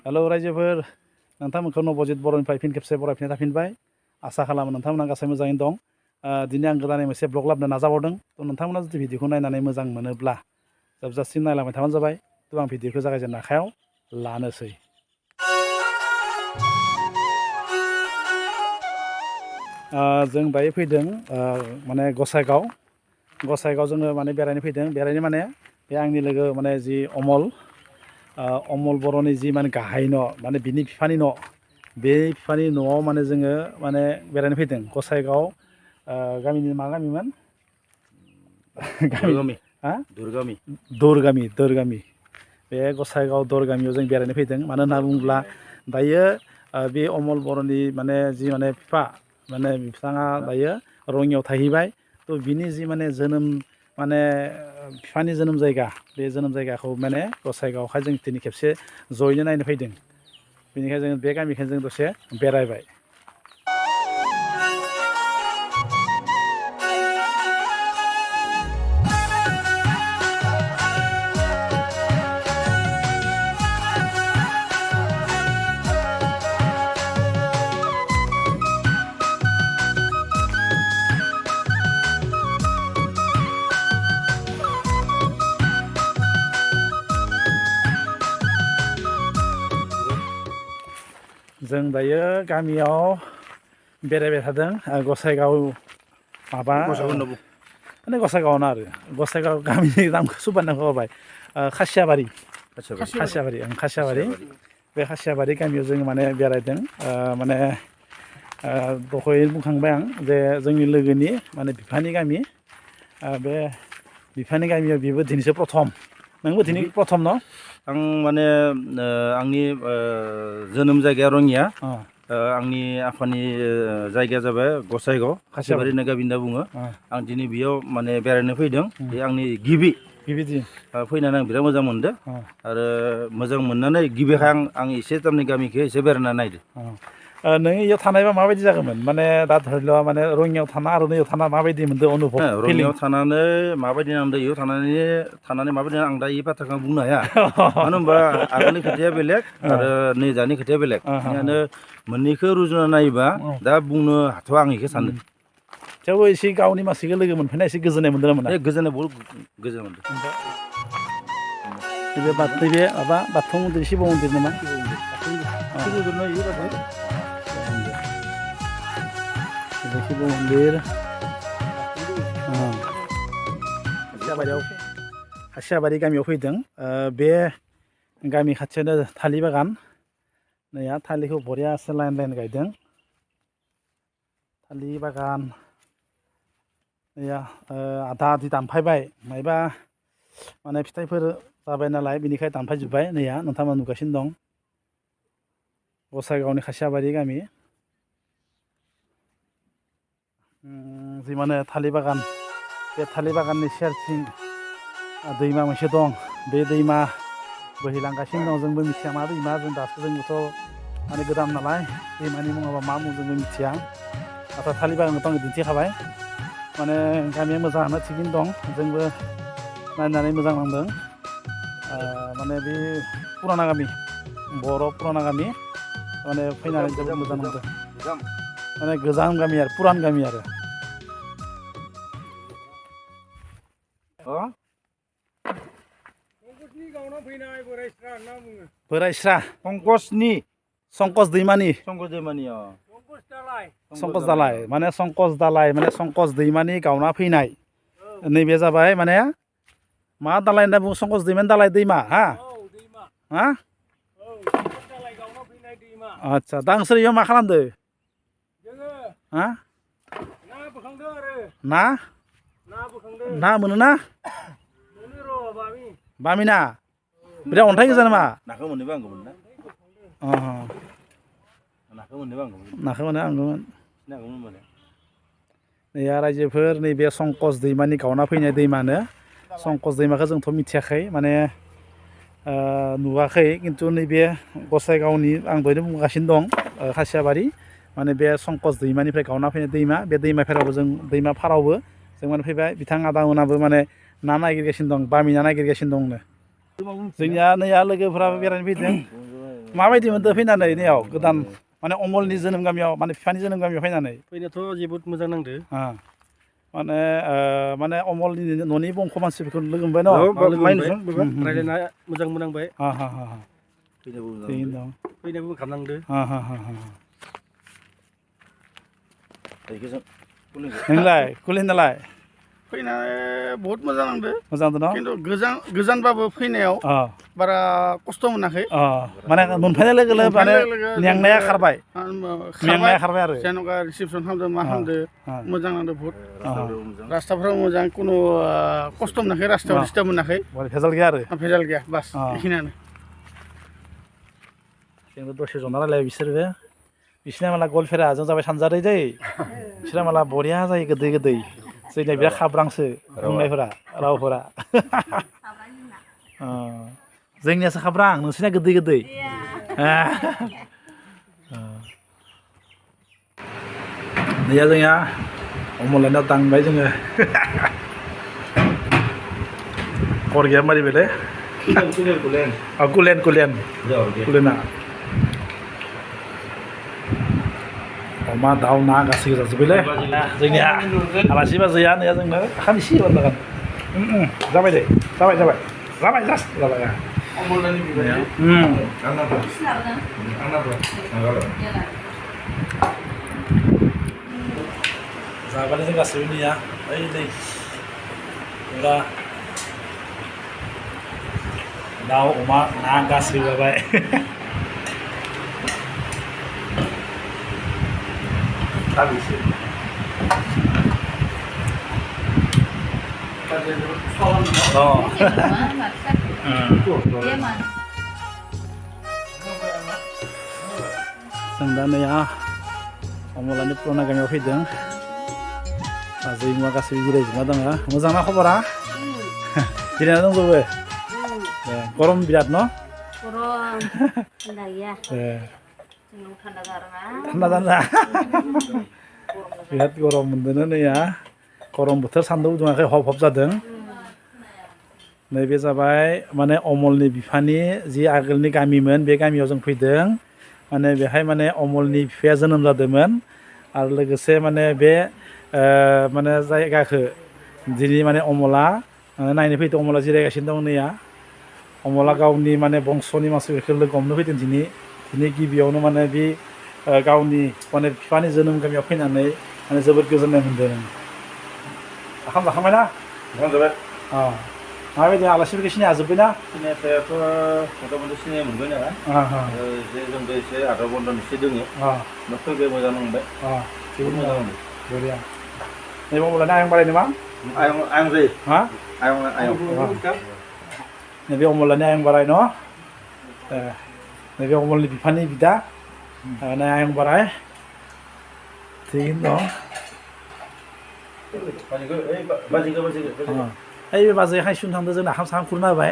hello रायजोफोर नोंथांमोनखौ नबजित बर'निफ्राय फिन खेबसे बरायफिननाय थाफिनबाय आसा खालामो नोंथांमोना गासै मोजाङैनो दं दिनै आं गोदानै मोनसे ब्लग लाबोनो नाजाबावदों थ' नोंथांमोना जुदि भिडिअखौ नायनानै मोजां मोनोब्ला जोबजासिम नायलांबाय थाबानो जाबाय थ' आं भिडिअखौ जागायजेननो आखायाव लानोसै जों दायो फैदों माने गसाइगाव जोङो माने बेरायनो फैदों बेरायनो माने बे आंनि लोगो माने जि अमल बर'नि जि माने गाहाय न' माने बिनि बिफानि न' बे बिफानि न'आव माने जोङो माने बेरायनो फैदों गसाइगाव गामिनि मा गामिमोन दुर्गामि हा दरगामि बे गसाइगाव दरगामियाव जों बेरायनो फैदों मानो होनना बुङोब्ला दायो बे अमल बर'नि माने जि माने बिफा माने बिथाङा दायो रङियाव थाहैबाय थ' बिनि जि माने जोनोम माने बिफानि जोनोम जायगा बे जोनोम जायगाखौ माने गसाइगावहाय जों दिनै खेबसे जयैनो नायनो फैदों बेनिखायनो जों बे गामिखौ जों दसे बेरायबाय जों दायो गामियाव बेरायबाय थादों गसाइगाव माबा माने गसाइगावनो आरो गसाइगाव गामिनि नामखौ सुबारना होबाय खासियाबारि बे खासियाबारि गामियाव जों माने बेरायदों माने दहाय बुंखांबाय आं जे जोंनि लोगोनि माने बिफानि गामि बे बिफानि गामियाव बेबो दिनैसो प्रथम नोंबो दिनै प्रथम न' आं माने आंनि जोनोम जायगाया रङिया आंनि आफानि जायगाया जाबाय गसाइगाव खासिबारि होननाय गामि होनना बुङो आं दिनै बेयाव माने बेरायनो फैदों बे आंनि गिबि दिन फैनानै आं बिराद मोजां मोनदों आरो मोजां मोननानै गिबिहाय आं एसे तारमाने गामिखौ एसे बेरायना नायदों नों इयाव थानायबा माबायदि जागौमोन माने दा धरि ला माने रङियाव थाना आरो नैयाव थाना माबायदि मोनदों अनुभब रङियाव थानानै माबायदि नांदों इयाव थानानै माबायदि आं दा ई बाथ्राखौ बुंनो हाया मानो होनबा आगोलनि खोथाया बेलेग आरो नै दानि खोथाया बेलेग बेनिखायनो मोननैखौ रुजुना नायोबा दा बुंनो हाथ'आ आं बेखौ सानदों थेवबो एसे गावनि मानसिखौ लोगो मोनफैना एसे गोजोननाय मोनदों ना मोना गोजोननाय बहुद गोजोन मोनदों नैबे माबा बाथौ मन्दिर शिब मन्दिर नामा शिब मन्दिर खासियाबारि गामियाव फैदों बे गामि खाथियावनो थालिर बागान नैया थालिरखौ बरियासो लाइन गायदों थालिर बागान नैया आधा आधि दानफायबाय मायबा माने फिथाइफोर जाबाय नालाय बिनिखायनो दानफायजोब्बाय नैया नोंथांमोना नुगासिनो दं गसाइगावनि खासियाबारि गामि जि माने थालिर बागान बे थालिर बागाननि सेरथिं दैमा मोनसे दं बे दैमा बोहैलांगासिनो दं जोंबो मिथिया मा दैमा जों दासो जोंबोथ' माने गोदान नालाय दैमानि मुङाबा मा मुं जोंबो मिथिया नाथाय थालिर बागानखौथ' आं दिन्थिखाबाय माने गामिया मोजाङानो थिगैनो दं जोंबो नायनानै मोजां नांदों माने बे पुराना गामि बर' पुराना गामि माने फैनानै जोबोद मोजां मोनदों माने गोजाम गामि आरो पुरान गामि आरो बोरायस्रा संकस दैमानि माने संकस दैमानि गावना फैनाय नैबे जाबाय माने मा दालाय होनना बुङो संकस दैमानि दालाय दैमा हा आदसा दा नोंसोर इयाव मा खालामदो ना मोनोना बामिना बिराद अन्थाइ गोजा नामा नाखौ मोनोबा आंगौमोन नै रायजोफोर नैबे संकस दैमानि गावना फैनाय दैमानो संकस दैमाखौ जोंथ' मिथियाखै माने नुवाखै खिन्थु नैबे गसाइगावनि आं दहायनो बुंगासिनो दं खासियाबारि माने बे संकस दैमानिफ्राय गावना फैनाय दैमा बे दैमा फारावबो जों माने फैबाय बिथां आदामोनाबो माने ना नागिरगासिनो दं बामि ना नागिरगासिनो दंनो जोंनिया नैया लोगोफ्राबो बेरायनो फैदों माबायदि मोनदो फैनानै नैयाव गोदान माने अमलनि जोनोम गामियाव माने बिफानि जोनोम गामियाव फैनानै फैनायाथ' जोबोद मोजां नांदो माने माने अमलनि न'नि बंख मानसिफोरखौ लोगो मोनबाय न रायज्लायना मोजां मोननांबाय थिगैनो फैनायाबो खालामनांदो नोंलाय कुलिनालाय फैनानै बहुत मोजां नांदो मोजां न खिन्थु गोजानबाबो फैनायाव बारा खस्थ' मोनाखै माने मोनफैनाय लोगो लोगो माने मेंनाया खारबाय आरो जेन'का रिसिपसन खालामदो मा खालामदो मोजां नांदो बहुत रास्ताफ्राव मोजां खुनु खस्थ' मोनाखै रास्तायाव डिस्टार्ब मोनाखै भेजाल गैया आरो भेजाल गैया बास बेखिनियानो जोंबो दसे जना रायलाय बिसोरबो बिसोरना माला गलफेरा जों जाबाय सानजारै दै बिसोरना माला बरिया जायो गोदै गोदै जोंनिया बिराद खाब्रांसो बुंनायफोरा रावफोरा जोंनियासो खाब्रां नोंसोरनिया गोदै गोदै नैया जोंनिया अमलाइनाव दांबाय जोङो खर गैया मारि बेले कुलेना अमा दाउ ना गासैबो जाजोब्बायलै जोंनिया आलासि बाजैया नैया जोंनो ओंखाम इसे होलांगोन जाबाय दे जाबाय जास्ट जाबाय जाबाय जों गासैबो नैया ओइ दै फुरा दाउ अमा ना गासैबो जाबाय जों दा नैया अमलानि पुराना गामियाव फैदों बाजै मुवा गासैबो जिरायजोबना दङ मोजां ना खबरा जिरायना दंजोबो गरम बिराद न थान्दा जाना बिराद गरम मोनदों नैया गरम बोथोर सान्दुं दुङाखै हब हब जादों नैबे जाबाय माने अमलनि बिफानि जि आगोलनि गामिमोन बे गामियाव जों फैदों माने बेहाय माने अमलनि बिफाया जोनोम जादोंमोन आरो लोगोसे माने बे माने जायगाखौ दिनै माने अमला नायनो फैदों अमला जिरायगासिनो दं नैया अमला गावनि माने बंस'नि मानसिफोरखौ लोगो हमनो फैदों दिनै गिबियावनो माने बे गावनि माने बिफानि जोनोम गामियाव फैनानै माने जोबोद गोजोननाय मोन्दों ओंखाम जाखांबाय ना ओंखाम जाबाय माबायदि आलासिफोरखौ सिनाय हाजोब्बायना सिनायथायाथ' मथा मथि सिनाय मोनबाय नालाय जे जोंबो एसे आधा घन्टा एसे दोङो फैबाय मोजां मोनबाय जोबोद मोजां मोनबाय बरिया नैबे अमलानि आयं बाराय नामा आयं जायो आयं नैबे अमलानि आयं बाराय न नैबे अमलनि बिफानि बिदा माने आयं बाराय थिगैनो दं ओइ बे बाजैया हाइसुन थांदों जोंना ओंखाम साखाम खुरना होबाय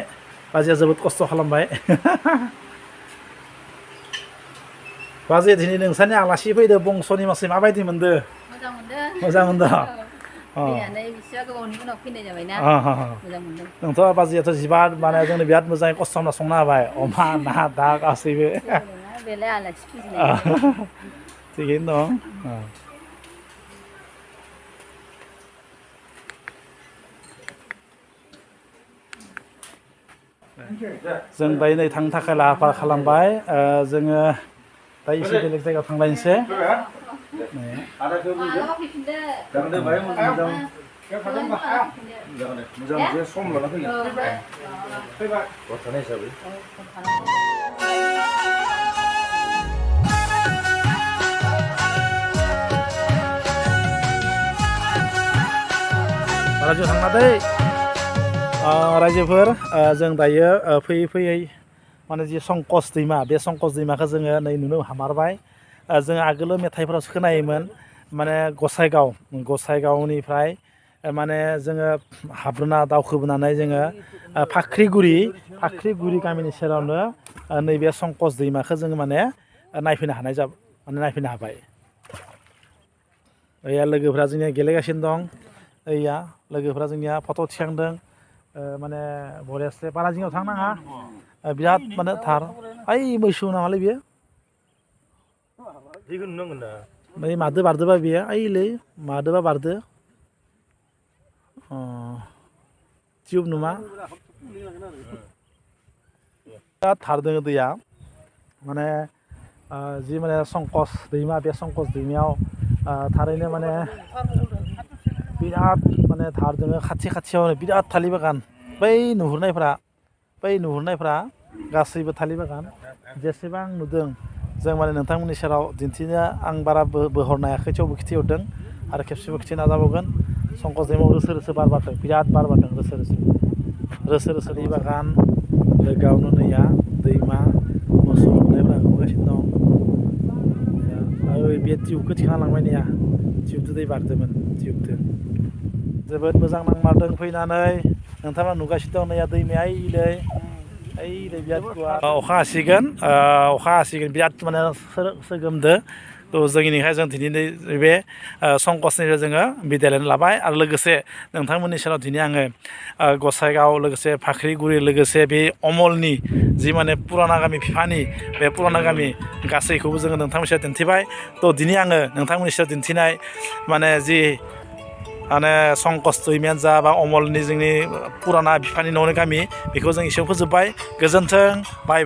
बाजैया जोबोद खस्थ' खालामबाय बाजै दिनै नोंसानि आलासि फैदो बंस'नि मानसि माबायदि मोनदो मोजां मोनदों नोंथ' बाजैयाथ' जिबा माने जोंनो बिराद मोजाङै खस्थ' खालामना संना होबाय अमा ना दा गासैबो थिगैनो दं जों दायो नै थांनो थाखाय लाहार फाहार खालामबाय जोङो दा एसे बेलेग जायगायाव थांलायनोसै मोजां सम लाना फैगोन हिसाबै रायजो थांना दै रायजोफोर जों दायो फैयै फैयै माने जि संकस दैमा बे संकस दैमाखौ जोङो नै नुनो हामारबाय जों आगोलो मेथाइफोरावसो खोनायोमोन माने गसाइगावनिफ्राय माने जोङो हाबना दावखोबोनानै जोङो फाख्रिगुरि गामिनि सेरावनो नैबे संकस दैमाखौ जोङो माने नायफैनो हाबाय ओइया लोगोफ्रा जोंनिया गेलेगासिनो दं ओइया लोगोफ्रा जोंनिया फट' थिखांदों माने बरियासे बारा जिङाव थांनाङा बिराद माने थार ओइ मैसो नामालै बेयो दैखौ नुनांगोन ना बै मादो बारदोबा बेयो ओइलै मादोबा बारदो टिउब नुमा थार दोङो दैया माने जि माने संकस दैमा बे संकस दैमायाव थारैनो माने बिराद माने धार दोङो खाथियावनो बिराद थालिर बागान बै नुहुरनायफ्रा गासैबो थालिर बागान जेसेबां नुदों जों माने नोंथांमोननि सेराव दिन्थिनो आं बारा बोहरनो हायाखै थेवबो खिथिहरदों आरो खेबसेबो खिथि नाजाबावगोन संकस दैमायाव रोसो बार बारदों बिराद बार बारदों रोसो दै बागान लोगोआवनो नैया दैमा मोसौ गुमनायफ्रा गुमगासिनो दं बे टिउबखौ थिखांना लांबाय नैया टिउबजों दै बारदोंमोन टिउबजों जोबोद मोजां नांमारदों फैनानै नोंथाङा नुगासिनो दं नैया दैमाया ओइलै बिराद गुवार अखा हासिगोन बिराद माने सोगोमदो थ' जोंनिखाय जों दिनै बे संकसनिफ्राय जोङो बिदाय लानो लाबाय आरो लोगोसे नोंथांमोननि सेराव दिनै आङो गसाइगाव लोगोसे फाख्रिगुरि लोगोसे बे अमलनि जि माने पुराना गामि बिफानि बे पुराना गामि गासैखौबो जोङो नोंथांमोननि सेराव दिन्थिबाय थ' दिनै आङो नोंथांमोननि सेराव दिन्थिनाय माने जि माने संकस दैमायानो जा बा अमलनि जोंनि पुराना बिफानि न'नि गामि बेखौ जों एसेयाव फोजोब्बाय गोजोन्थों बाय